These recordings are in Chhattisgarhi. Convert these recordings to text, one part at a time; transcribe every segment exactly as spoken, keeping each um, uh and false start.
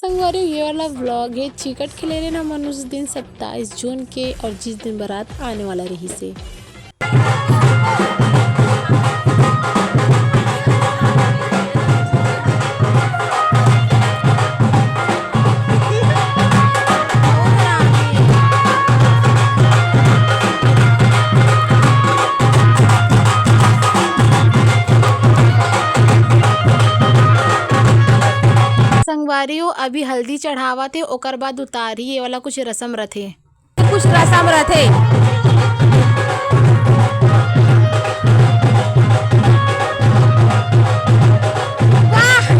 संगवारी, ये वाला vlog हे चिकट खिलेरे ना मन उस दिन सत्ताईस जून के, और जिस दिन बारात आने वाला रहिसे। संगवारी हो, अभी हल्दी चढ़ावत हे, ओकर बाद उतारही, ये वाला कुछ रसम रथे। कुछ रसम रथे। वाह!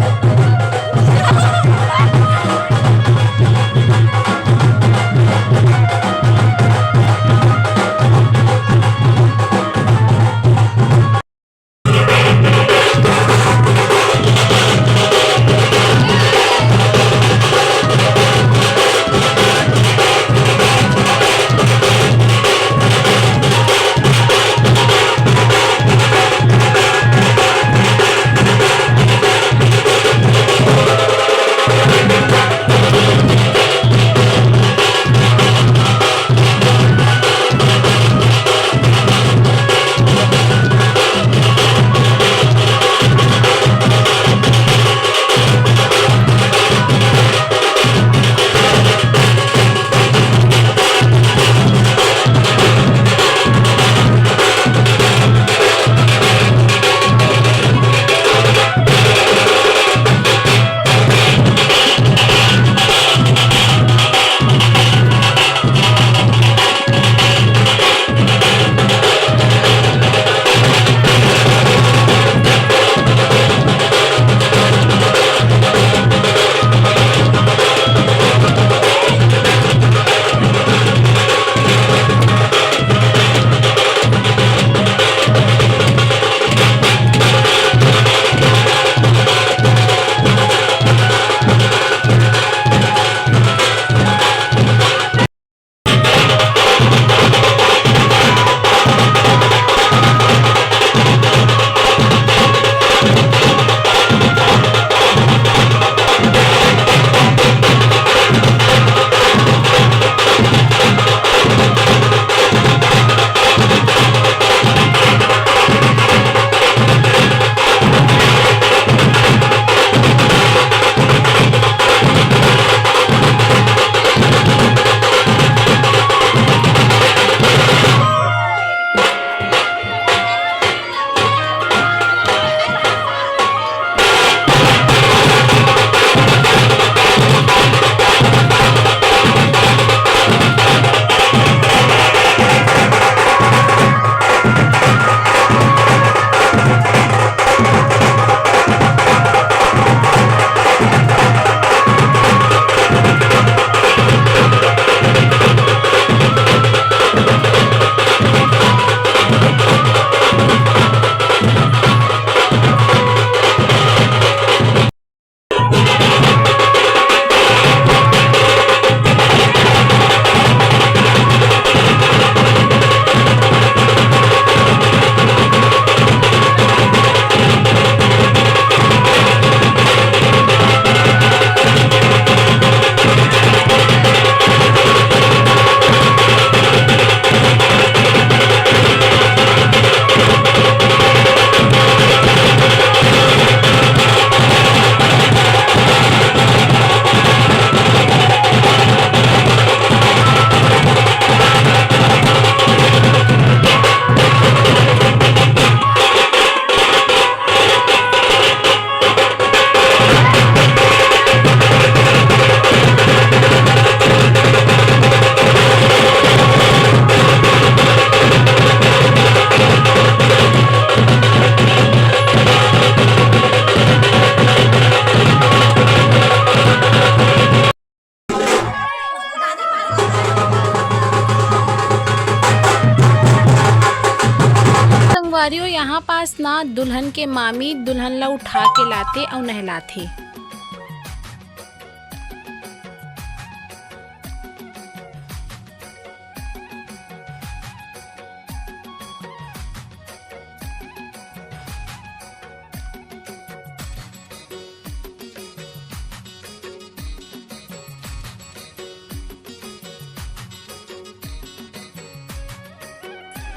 संगवारी हो, यहाँ पास ना दुल्हन के मामी दुल्हन ला उठा के लाथे अउ नहलाथे।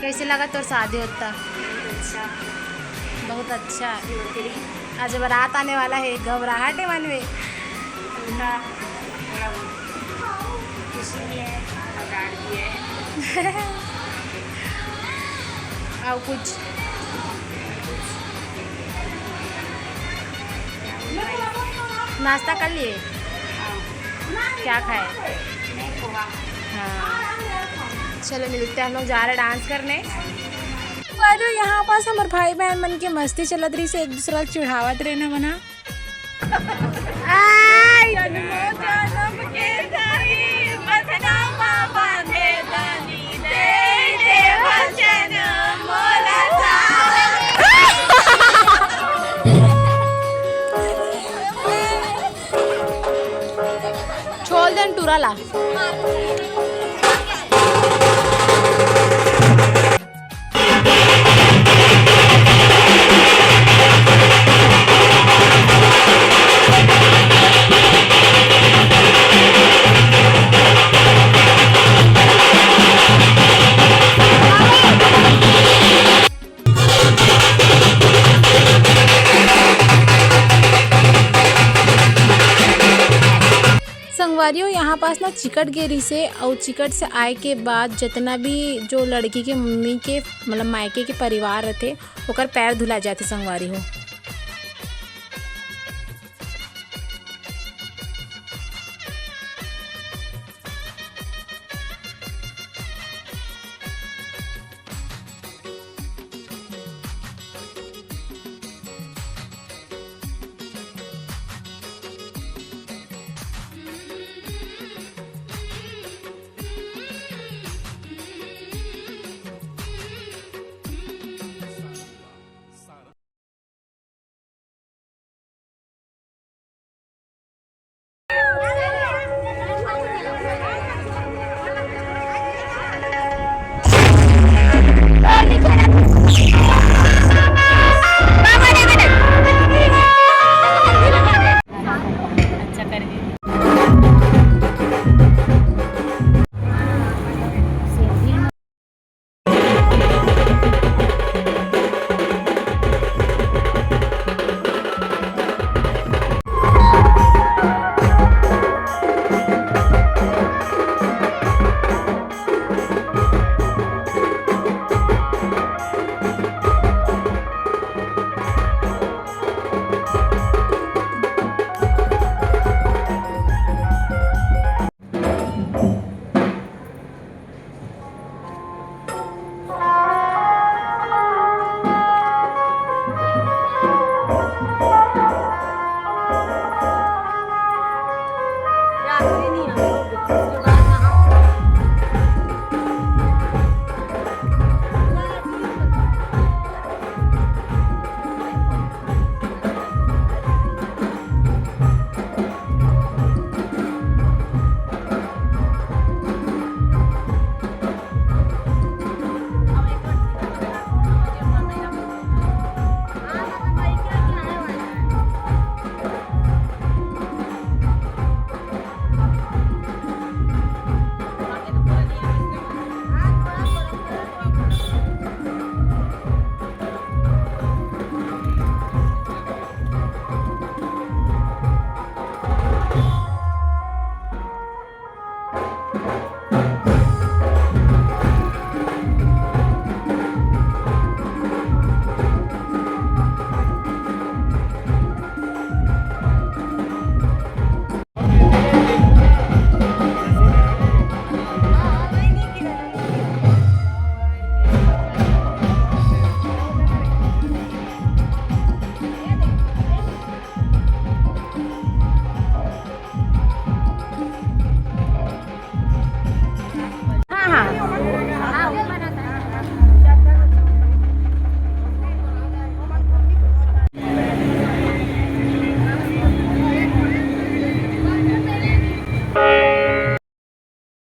कैसे लगा तोर शादी होता? अच्छा। बहुत अच्छा। आज बारात आने वाला है, घबराहट है मन में। उल्टा थोड़ा बहुत खुशी भी है, घबराहट भी है। और कुछ? नाश्ता कर लिए? हाँ। क्या खाए? मैं पोहा। हाँ। चलो मिलते हैं, हम लोग जा रहे हैं डांस करने। बाजू यहाँ पास हमर भाई बहन मन के मस्ती चलत रही से, एक दूसरा ला चिढ़ावत रहे ना मना। आय! जन्मों जन्म के धरी बंधना मा बांधे दानी दे दे वचन मोला सा। छोल देन टूरा ला। संगवारी हो, यहाँ पास ना चिकट गे रिहिसे, अउ चिकट से आए के बाद जितना भी जो लड़की के मम्मी के, मतलब मायके के परिवार रथे, ओकर पैर धुला जाथे संगवारी हो।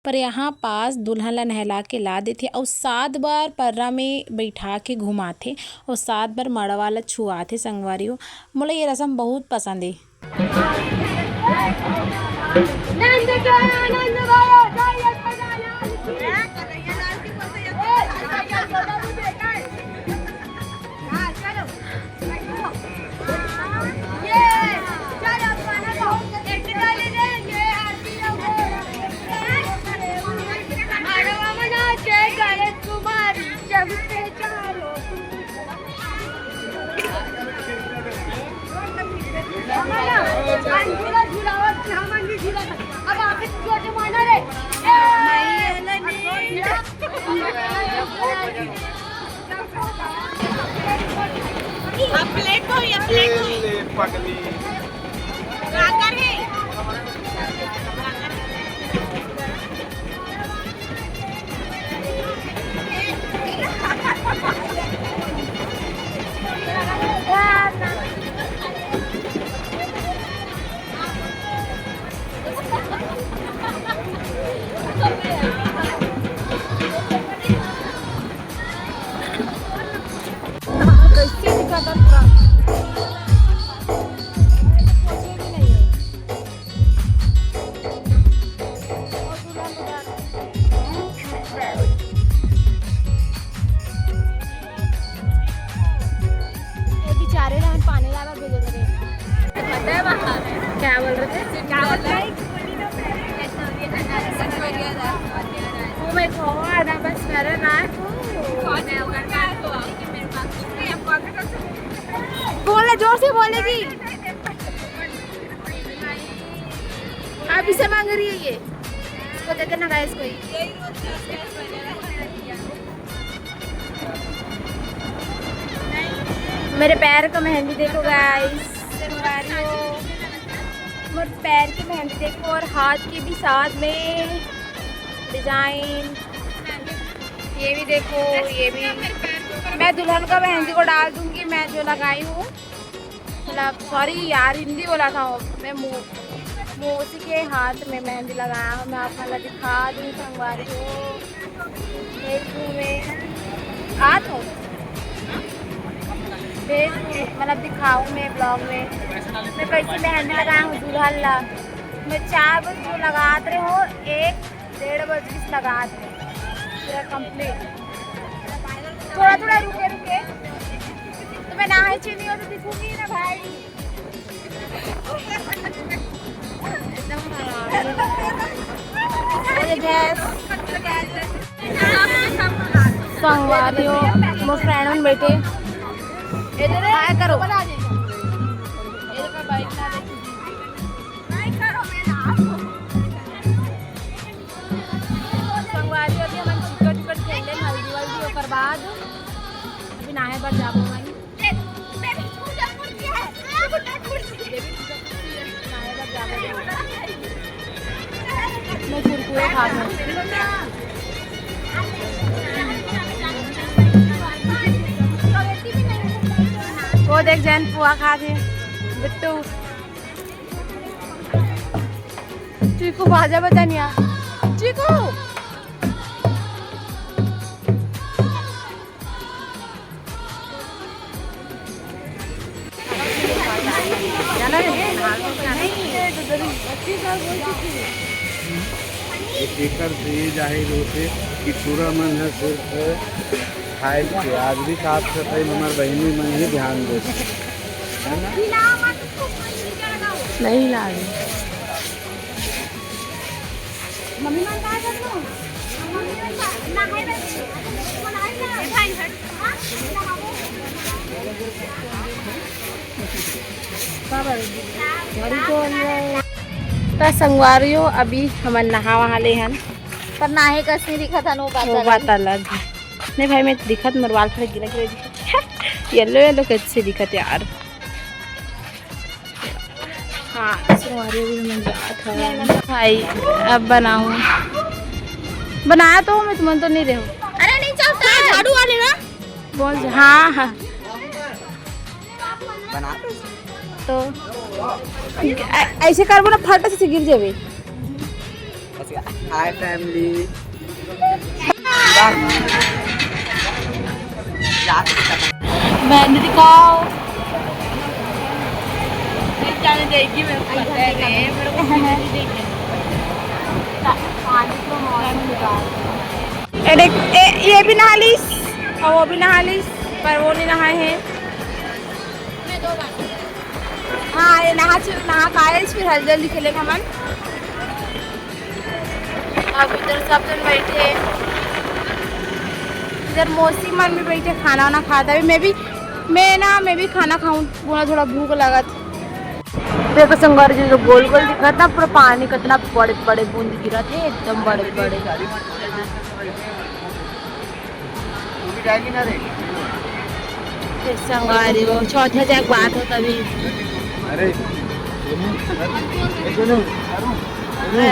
पर यहाँ पास दुल्हन ला नहला के ला देथे अउ सात बार पर्रा में बइठा के घुमाथे अउ सात बार मड़वा ला छुआथे संगवारी हो। मोला ये रसम बहुत पसंद हे। नंद के आनंद भयो, जय यशोदा लाल की। बोलेगी। अभी से मांग रही है ये। इसको देते ना गाइस कोई। मेरे पैर का मेहंदी देखो गाइस, संगवारी हो। मेरे पैर की मेहंदी देखो और हाथ की भी साथ में डिजाइन। ये भी देखो, ये भी। मैं दुल्हन का मेहंदी को डाल दूंगी, मैं जो लगाई हूँ। मतलब सॉरी यार, हिंदी बोला था। मैं मो-, मौसी के हाथ में मेहंदी लगाया हूँ। मैं आप मन ला दिखा दूँ संगवारी हो। देखो मैं हाथ हो भेज दूँ, मतलब दिखाऊँ मैं ब्लॉग में। मैं कैसे मेहंदी लगाया हूँ दुल्हन ला। मैं चार बजे जो लगात रहे हो, एक डेढ़ बजे से लगात रहे, पूरा कंप्लीट। थोड़ा थोड़ा रुके रुके, तो मैं नहाए चली हो तो दिखूंगी ना भाई। एकदम हरामी। अरे भैंस। संगवारी हो, मोर फ्रेंड मन बैठे। हाय करो। संगवारी, अभी हमन चिकट उकट खेल लेन, हल्दी वल्दी, ओकर बाद अभी नहाए बर जाबो हमन। नहाए बर जाबो। मैं कुरकुरे खात हूँ। वो देख, जैन पुआ खात हे, बिट्टू। चीकू बाजा बजानिया। चीकू। एकर से ये जाहिर होथे कि टूरा मन ह सिर्फ खाए के, आज भी साफ सफाई में हमर बहिनी मन ही ध्यान देथे, है ना? नहीं लागे। त संगवारी हो, अभी हमन नहा वहा ले हन, पर नहाए कस नहीं दिखत हन, वो बात वो अलग बात हे। अलग हे। नहीं भाई, मैं दिखत, मोर बाल थोड़ा गिला गिला दिखत। येलो येलो कैसे दिखत यार। हाँ, संगवारी हो, अभी हमन जात हवन। भाई, अब बनाऊँ। बनाया तो मैं, तुमन तो नहीं रहो। अरे नहीं चलता है, झाड़ू वाले ना। बोल जा। हाँ, हाँ। बना। तो ऐ-, ऐसे करबो ना, फट से गिर जाबे। हाय फैमिली। बहन दिखाओ। नहीं जाने देगी, मेरे को पता है, मेरे को नहीं देगी। पानी तो मौसम निकाल। ये देख, ए, ये भी नहा लीस और वो भी नहा लीस, पर वो नहीं नहाए हैं। हाँ, ये नहा चु-, नहा के आए, फिर हल्दी हल्दी खेलेंगे हमन। अब इधर सब जन बैठे, इधर मौसी मन भी बैठे, खाना वाना खात हे। अभी मैं भी, मैं ना, मैं भी खाना खाऊं, थोड़ा, थोड़ा भूख लगत। देखो संगवारी जी, जो गोल गोल दिखत ना, पूरा पानी, कितना बड़े बड़े बूंद गिरत हे, एकदम बड़े बड़े। तू भी जाएगी ना रे? ए संगवारी हो, चौथा जाए के बात हो तभी। अरे, ए,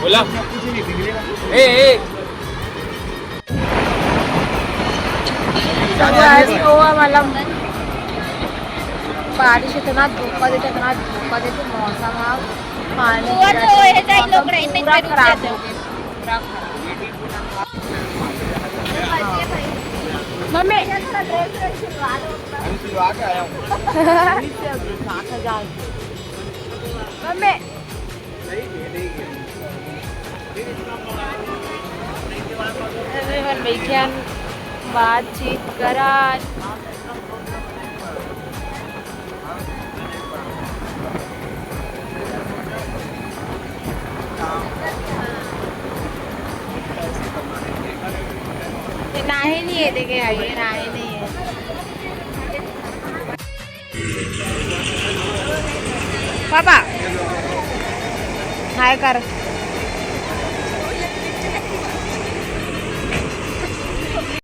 बोला। ए, ए। संगवारी हो, मतलब, बारिश इतना धोखा देते, इतना धोखा देते, मौसम अब पानी पूरा गिरा तो के ये जाए, मौसम लोग रही, पूरा खराब हो गया, पूरा खराब। मम्मी। मम्मी। अरे, हमन बइठे हन, बातचीत करत। ये नहाए नहीं है, देखे, ये नहाए नहीं है। पापा, हाय कर।